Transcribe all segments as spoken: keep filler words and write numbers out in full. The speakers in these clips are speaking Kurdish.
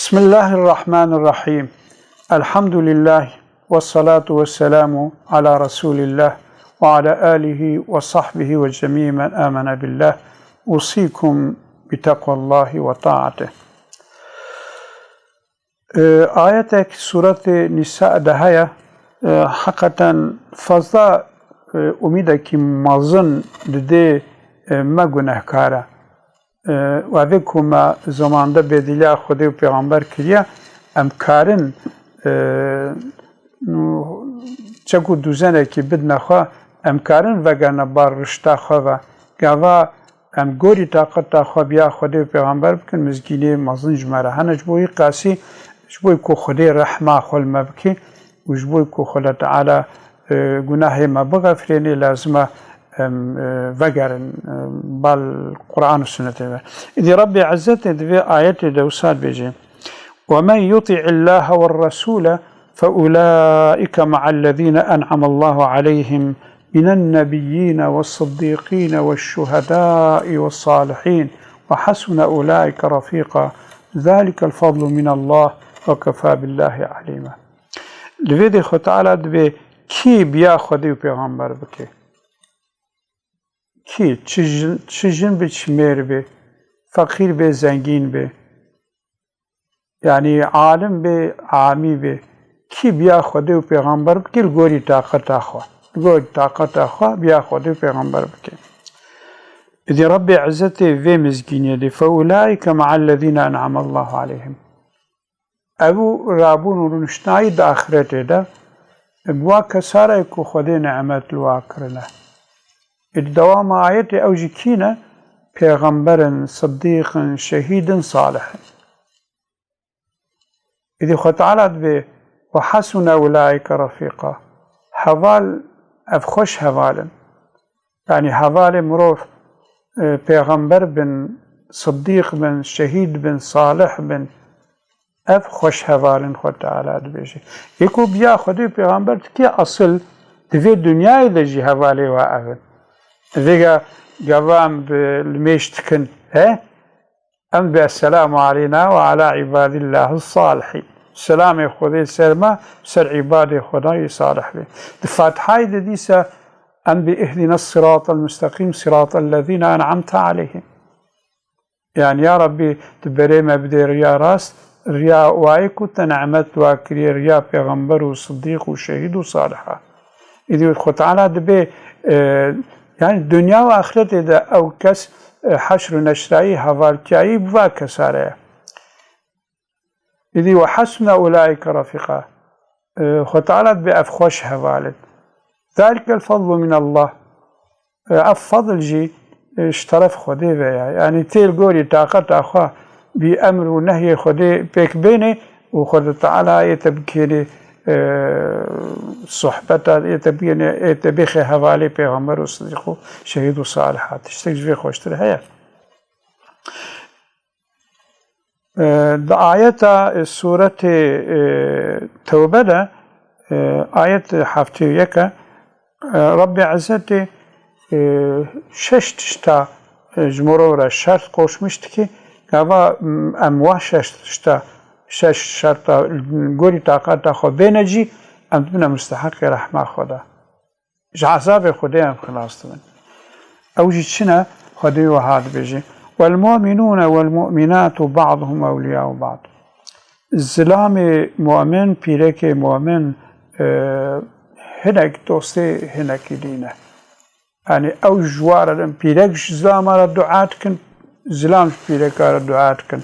بسم الله الرحمن الرحيم. الحمد لله والصلاة والسلام على رسول الله وعلى آله وصحبه وجميع من آمن بالله. أوصيكم بتقوى الله وطاعته. Ee, ayetek Sûretê Nîsa de heye, ee, heqeten fazla, ee, umîdekî mezin didê, ee, me gunehkar e. Ee, û evê ku me zamanda bêdîliya Xwedê û Pêxember kiriye, em karin, ee, nû çek û dûzenekî bidine xwe, em karin vegerine bar rişta xwe ve. Gava em gorî taqeta xwe biya Xwedê û Pêxember bikin, mizgînê mezin ji me re hene. Ji bo wî qasî, ji bo ku Xwedê rehma xwe li me bike û ji bo ku Xwedê Teala, e, gunahê me bixefirênê, lazim e em, e, vegerin, e, bal Quran û Sunnetê ve. Îdî Rabbê Ezzetê di vê ayetê de wisa dibêje: "ومن يطع الله والرسول فأولئك مع الذين أنعم الله عليهم من النبيين والصديقين والشهداء والصالحين وحسن أولئك رفيقا ذلك الفضل من الله وكفى بالله عليما." Li vê de Xwe Teala dibê kî biya Xwedê û Pêxember bike. Kî, çi jin, çi jin be, çi mêr be, feqîr be, zengîn be, yanî alim be, amî be, kî biya Xwedê û Pêxember bike, li gorî taqeta xwe, li gorî taqeta xwe biya Xwedê û Pêxember bike. Îdî Rebbê Ezzetê vê mizgîniyê dê: "فأولئك مع الذين أنعم الله عليهم." Ew rabûn û rûniştnayî di axretê de bi wa kesa re ku Xwedê nimet li wa kirine. Ê di dewama ayetê ew jî kî ne? Pêxember in, sidîq in, şehîd in, salih in. Êdî Xwe Teala dibê: "Ve hasune ulaîke refîqa." Heval, ev xweş heval in. Yanî hevalê mirov, e, pêxember bin, sidîq bin, şehîd bin, salih bin, ev xweş heval in, Xwe Teala dibêje. Yê ku biya Xwedê û pêxember dikê esil, di vê dinyayê de jî hevalê we ev in. Vêga gava em bi limêj dikin, he? Em bi "Esselamu aleyna ve ala ibadillahis salihîn." Selamê Xwedê ser me, ser îbadê Xwedayê salih bê. Di Fatihayê de dîsa em bi "Ihdina siratal mustaqîm, siratal lezîne en'amte aleyhim." Yanî, ya Rebbî, tu berê me bidê riya rast, riya wayê ku te nimet wa kiriye, riya pêxember û sidîq û şehîd û saliha. Îdî Xwe Teala dibê, e, yanî dinya û axretê de ew kes, e, heşr û neşrayî, hevalkiyayî bi va kesa re ye. Îdî "Ve hasune ulaîke refîqa." E, Xwe Teala dibê ev xweş heval in. "Zalikel fadlu minallah." E, ev fadl jî, e, ji teref Xwedê ve ye. Yanî tê li gorî taqeta xwe bi emr û nehyê Xwedê pêk bênê û Xwedê Teala yê te bikêrê, e, sohbeta, yê te bigênê, yê te bêxê hevalê pêxember û sidîq û şehîd û saliha. Tiştek ji vê xweştir heye? E, di ayeta, e, sûretê, e, Tewbe de, e, ayet heftê û yek e, e, Rebbê Ezzetê, e, şeş tişta, e, ji mirov re şert koşmiş dikê, gava, m, em wa şeş tişta, şeş şerta gorî taqeta xwe bêne cî, em dibine musteheqê rehma xwe de. Ji ezabê Xwedê em xilas dibin. Ew jî çi ne? Xwedê wiha dibêje: "Wel mu'minûne wel mu'minâtu ba'duhum ewliyâ'u ba'd." Zilamê mu'min, pîrekê mu'min, e, hinek dostê hinekî dî ne. Yanî ew ji wa re din, pîrek ji zilama re dua dikin, zilam ji pîreka re dua dikin.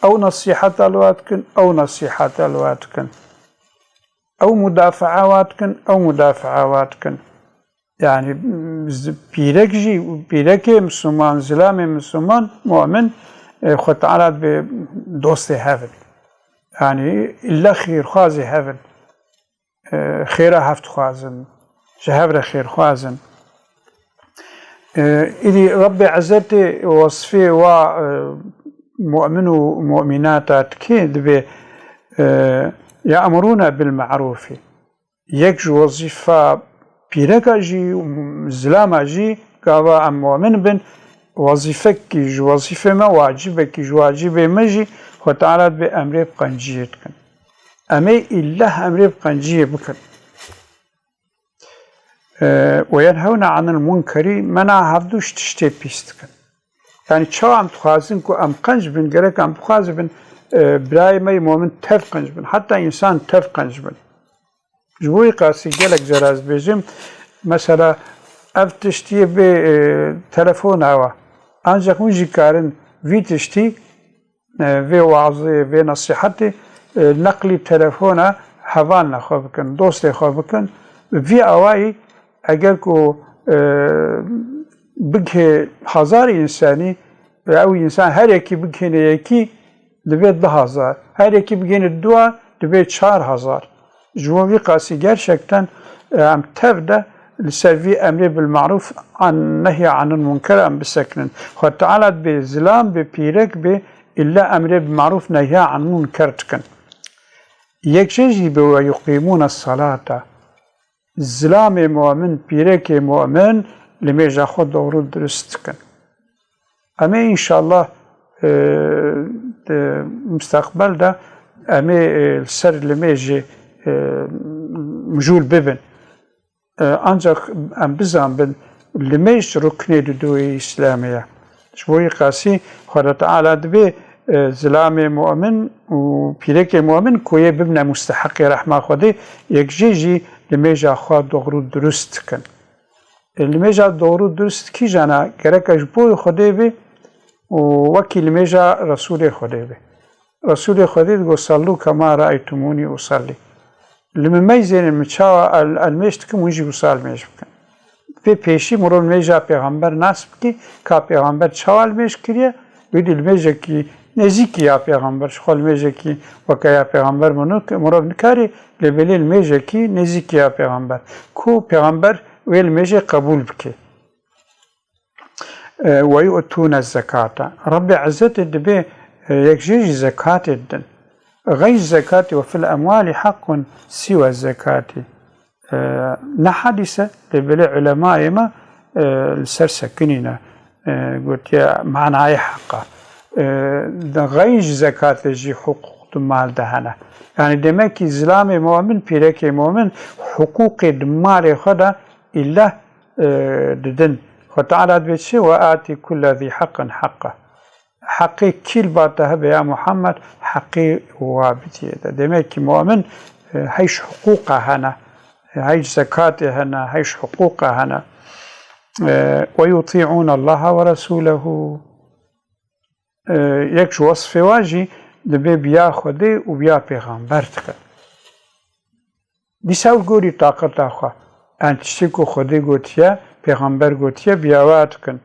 Ew nesîheta li wa dikin, ew nesîheta li wa dikin. Ew mudafaa wa dikin, ew mudafaa wa dikin. Yanî, z-, pîrek jî, pîrekê Misliman, zilamê Misliman, mu'min, e, Xwe Teala dibê dostê hev in. Yanî, îlle xêrxwazê hev in. E, xêra hev dixwazin. Ji hev re xêrxwaz in. E, îdî Rebbê Ezzetê wesfê wa, e, mu'min û mu'mînata dikê, dibê, e, "Ye'murûne bil me'rûfî." Yek ji wezîfa pîreka jî û zilama jî gava em mu'min bin, wezîfekî ji wezîfê me, wacibekî ji wacibê me jî Xwe Teala dibê emrê bi qenciyê dikin. Em ê îllah emrê bi qenciyê bikin. E, وَيَنْهَوْنَ عَنِ الْمُنْكَرِ, mena hevdû ji tiştê pîs dikin. Yani çawa em dixwazin ku em qenc bin, gerek em bixwazin bin, e, birayê me yê momin tev qenc bin. Heta însan tev qenc bin. Ji bo wî qasî gelek cara ez dibêjim, mesela ev tiştiyê bê, e, telefona we. Ancak hûn jî karin vî tiştî, e, vê wazê, vê nesîhetê, e, neqlî telefona hevalna xwe bikin, dostê xwe bikin. Bi vî awayî eger ku, e, bigihê hezar însanî, ew însan her yekî bigihêne yekî, dibe du hezar. Her yekî bigihêne dua, dibe çar hezar. Ji bo vî qasî gerçekten, e, em tev de li ser vî emrê bil marûf an nehya anil munker em bisekinin. Xwe Teala dibê zilam bê, pîrek bê, îlla emrê bil marûf nehya an munker dikin. Yek jê jî bi وَيُقِيمُونَ الصَّلَاةَ. Zilamê momin, pîrekê momin limêja xwe doğru dirust dikin. Em ê înşallah, e, di mustaqbel de em ê, e, li ser limêjê, e, mijûl bibin. E, ancak em bizanbin, limêj ruknê dudu yê Îslamê ye. Ji bo wî qasî Xweda Teala dibê, e, zilamê mu'min û pîrekê mu'min ku yê bibine musteheqê rehma Xwedê, yek jê jî limêja xwe doğru durust dikin. E, limêja doğru durust kîjan e? Gereke ji bo Xwedê be û wekî limêja Resûlê Xwedê be. Resûlê Xwedê digot, "Sallu kema raeytumûnî usallî." Li min meyzênin, min çawa el-, elmêj dikim, hûn jî wisa elmêj bikin. Vê pêşî mirov limêja pêxember nas bikî, ka pêxember çawa elmêj kiriye, wê dî limêjekî nêzîkî ya pêxember, ji xwe limêjekî weke ya pêxember mirov nik-, mirov nikarî, lê belê limêjekî nêzîkî ya pêxember. Ku pêxember wê limêjê qebûl bike. E, "Ve yu'tûne zekate." Rebbê Izzetê dibê, e, yek jê jî zekatê didin. "Xeyr zekatî ve fil emwalî haqqun siwe zekatî." E, ne hadîse, lê belê ulemayê me, e, li ser sekinîne, e, gotiye manayê heqa. E, de xeyr zekatê jî huquq di mal de hene. Yani demek ki zilamê mu'min, pîrekê mu'min huquqê di malê xwe de îlla, e, didin. Xwe Teala dibê çi? "Ve atî kulle zî haqqin haqqa." Heqê kî li ba te hebe ya Muhammed, heqê wa bidiyê de. Demek ki mu'min, e, heyş huquqa hene, e, heyş zekatê hene, heyş huquqa hene. E, "Ve yuti'ûne Allaha ve Resûlehu." E, yek ji wesfê wa jî dibê biya Xwedê û biya pêxember dikin. Dîsa li gorî taqeta xwe, em tiştê ku Xwedê gotiye, pêxember gotiye, biya we dikin.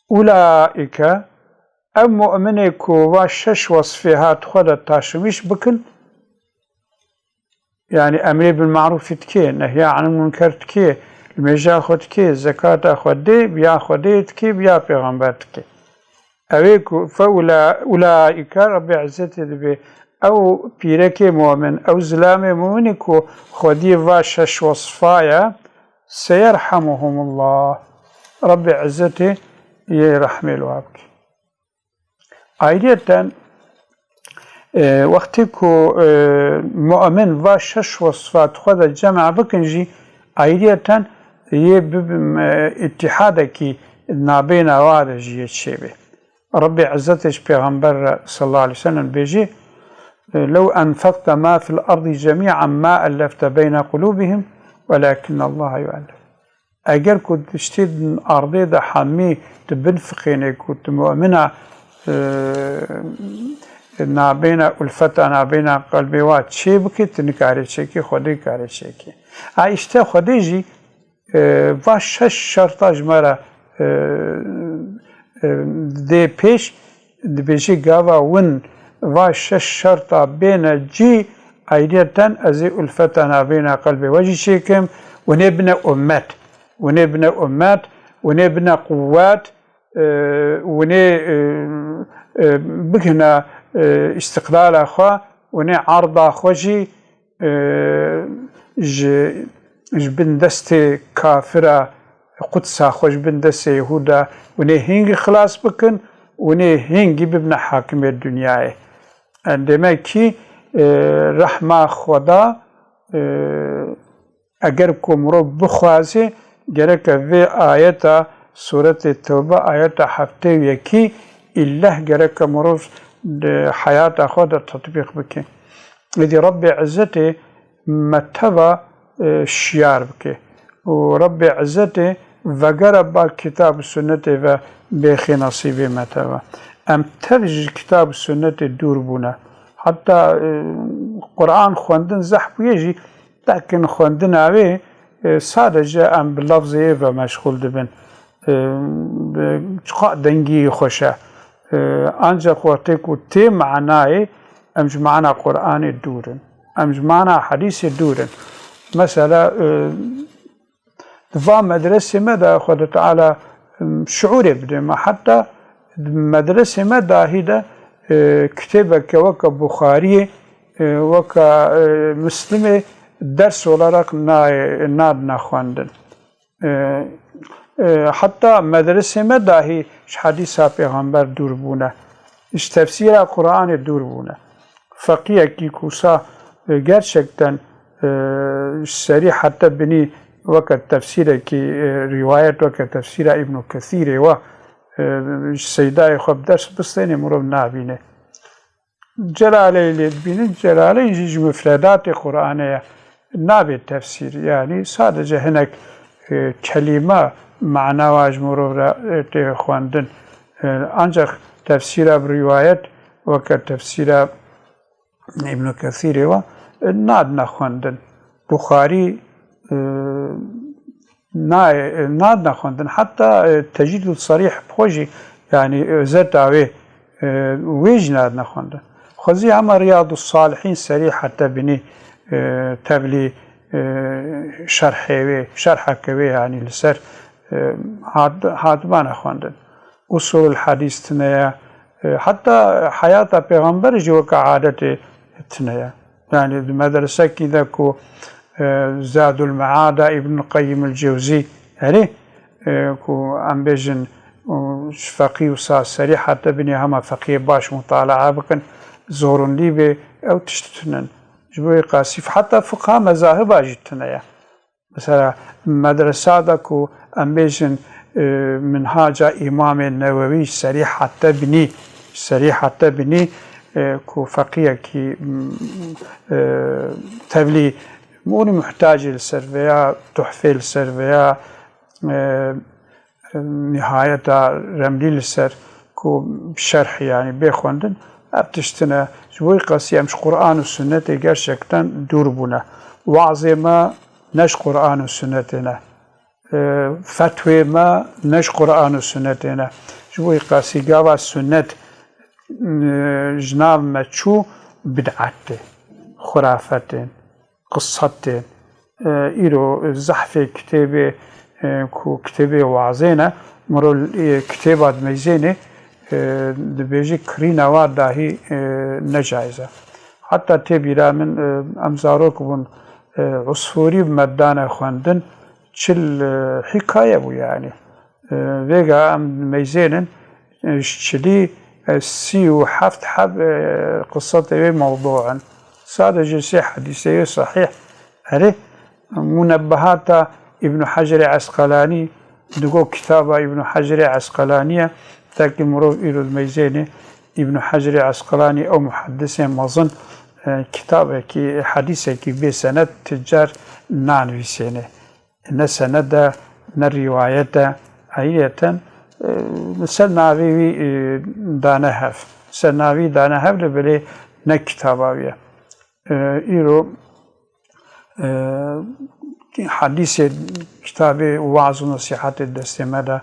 Ulaîke, ev mu'minê ku va şeş wesfê hat xwe de taşimîş bikin, yani emrê bil marûfî dike, nehya anil munker dike, limêja xwe dike, zekata xwe dê, biya Xwedê dike, biya pêxember dike. Ew ê ku fe ula-, ulaîke, Rebbê Izzetê dibê, ew pîrekê mu'min, ew zilamê mu'minî ku xwediyê va şeş wesfa ye, seyerhemuhumullah. Rebbê Izzetê yê rehmê li wa bike. Ayriyeten, e, wextê ku, e, mu'min va şeş wesfa xwe de cema bikin jî, ayriyeten yê bibin, e, îtîhadekî nabêna wa de jî yê çêbê. Rebbê Izzetê ji Pêxember re sallallahu aleyhi ve sellem bêjî, "Lew enfekte ma fil ardi cemî'an ma ellefte beyne qulûbihim, welakinne Allaha yuellif." Eger ku tiştê ardê de hemî tu binfiqênê ku tu mu'mina, e, nabêna ulfeta, nabêna qelbê wa çê bikî, tu nikarê çêkî, Xwedê karê çêkî. A îşte Xwedê jî e, va şeş şerta ji me re, e, e, dê pêş, dibêje gava win va şeş şerta bêne cî, ayriyeten ez ê ulfeta nabêna qelbê we jî çêkim, winê bine ummet, winê bine ummet, winê bine quwwet, e, winê, e, e, bigihine, e, îstiqlala xwe, winê erda xwe jî, e, ji, ji bin destê kafira, Qudsa xwe ji bin destê Yehûda, winê hingî xilas bikin, winê hingî bibine hakimê dinyayê. Yani demek ki, e, rehma Xweda, e, eger ku mirov bixwaze, gereke vê ayeta Sûretê Tewbe, ayeta heftê û yekî, îlleh gereke mirov di heyata xwe de tetbîq bike. Êdî Rebbê Izzetê me teva, e, şiyar bike. Û Rebbê Izzetê vegere ba kitab û sunnetê ve bêxê nesîbê me teva. Em tev ji kitab û sunnetê dûr bûne. Heta, e, Quran xwendin zehf bûye jî, tekin xwendina wê, e, sadece em bi lafzê ve meşxûl dibin. E, bi çiqa dengî xweş e. E, ancak wextê ku tê manayê, em ji mana Qur'anê dûr in. Em ji mana hedîsê dûr in. Mesela, e, di va medresê me de Xwedê Teala, em, şiûrê bide me. Heta di medresê me dahî de, e, kitêbeke weke Buxariyê, e, weke, e, Muslimê ders olarak nayê, nadine xwendin. E, e, heta medresê me dahî ji hedîsa Pêxember dûr bûne. Ji tefsîra Qur'anê dûr bûne. Feqiyekî ku sa, e, gerçekten, e, serî heta binî weke tefsîrekî, e, rîwayet weke tefsîra Îbnû Kesîrê we, e, ji seydayê xwe bi ders bistênê mirov nabîne. Celaleyê lê dibînin, Celaleyn jî ji mufredatê Qur'anê ye. Nabê tefsîr, yanî sadece hinek, e, kelîme mana wa ji mirov re, e, tê xwendin. E, ancak tefsîra bi rîwayet, weke tefsîra Îbnû Kesîrê we, e, nadine xwendin. Buxarî, e, nayê, e, nadine xwendin. Heta, e, Tecrîdul Sarîh bi xwe jî, yanî, e, özeta wê, e, wê jî nadine xwendin. Xwezî hema Riyadus Salihîn serî heta binî, e, tevlî, e, şerhê wê, şerheke wê, yanî li ser, e, hat-, hatibane xwendin. Usulul Hadîs tune ye. E, heta heyata Pêxemberê jî weke adetê tune ye. Yani di medresekî de ku, e, Zadul Meada Îbn Qeyyim el Cewzî, erê, e, ku em bêjin, û ji feqî wisa serî heta binê hema feqiyê baş mutalaa bikin, zorunlî bê, ew tişt tune ne. Ji bo wê qasî heta fiqha mezahiba jî tune ye. Mesela medresa de ku em bêjin, e, Minhaca Îmamê Newewî serî heta binî, serî heta binî, e, ku feqiyekî, m, e, tevlî mûnî muhtacê li ser veya tuhfê li ser veya, e, Nihayeta Remlî li ser ku şerh, yanî bê xwendin, ev tişt tune. Ji bo wî qasî em ji Quran û Sunnetê gerçekten dûr bûne. Wazê me ne ji Quran û Sunnetê ne. E, fetwê me ne ji Quran û Sunnetê ne. Ji bo wî qasî gava Sunnet, e, ji nav me çû, bid'et tê, xurafet ên, qisset ên. E, îro zehfê kitêbê, e, ku kitêbê wazê ne, mirov, e, kitêba dimeyzênê, e, dibêjî kirîna wa dahî, e, ne caiz e. Heta tê bîra min, e, em zarok bûn, e, Usfûrî bi me dane xwendin, çil, e, hîkaye bû yanî. E, vêga em meyzênin, e, ji çilî, e, sî û heft heb, e, qissetê wê mewdû in. Sadece sê hedîsê wê sehîh. Erê, Munebbehata Îbnû Hecerê Esqelanî, digo kitaba Îbnû Hecerê Esqelanî ye, tekî mirov îro dimeyzênê, Îbnû Hecerê Esqelanî ew muhedisê mezin, e, kitabekî, hedîsekî bê sened ti car nanivîsênê. Ne sened e, ne rîwayet e. Ayriyeten, e, ser navê wî, e, dane hev. Ser navî dane hev li belê ne kitaba wî ye. E, îro, e, hedîsê kitabê Waaz û Nesîhetê destê me de,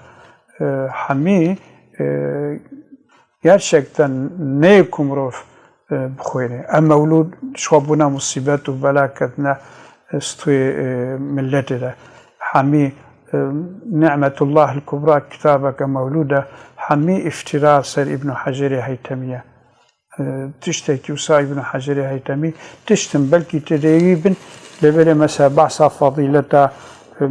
e, hemî, e, Gerçekten neyê ku mirov, e, bixwêne. Ev mewlûd ji xwe bûne musîbet û bela ketine, e, stûyê, e, miletê de. Hemî, e, Ni'metullah el Kubra kitabeke mewlûd e. Hemî îftira ser Îbnû Hecerê Heytemî ye. E, tiştekî wisa Îbnû Hecerê Heytemî tiştin belkî tê de wî bin, lê belê mesela behsa fadîleta, e,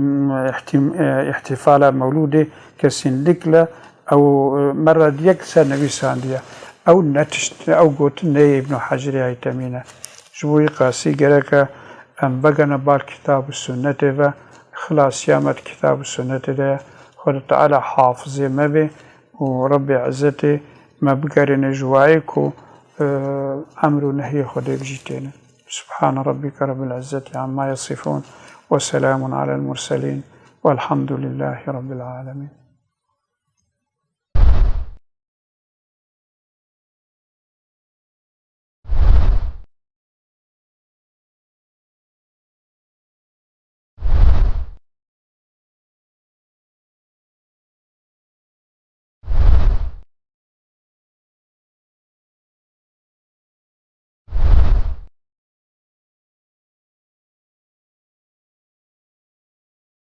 ihtim-, e, îhtîfala mewlûdê kesinlikle Ew, e, merra diyek ser nivîsandiye. Ew ne tişt, ew gotin neyê Îbn Hecerê Heytemî ne. Ji bo wî qasî gereke em vegene bar kitab û sunnetê ve, xilasiya me di kitab û sunnetê de ye. Xwedê Teala hafizê me bê û Rebbê Izzetê me bigerîne ji wayê ku, e, emr û nehyê Xwedê bi jî têne. Subhane Rabbike Rabbil Izzeti Amma Yasifun ve Selamun Alel Murselin velhamdülillahi Rabbil Alemin.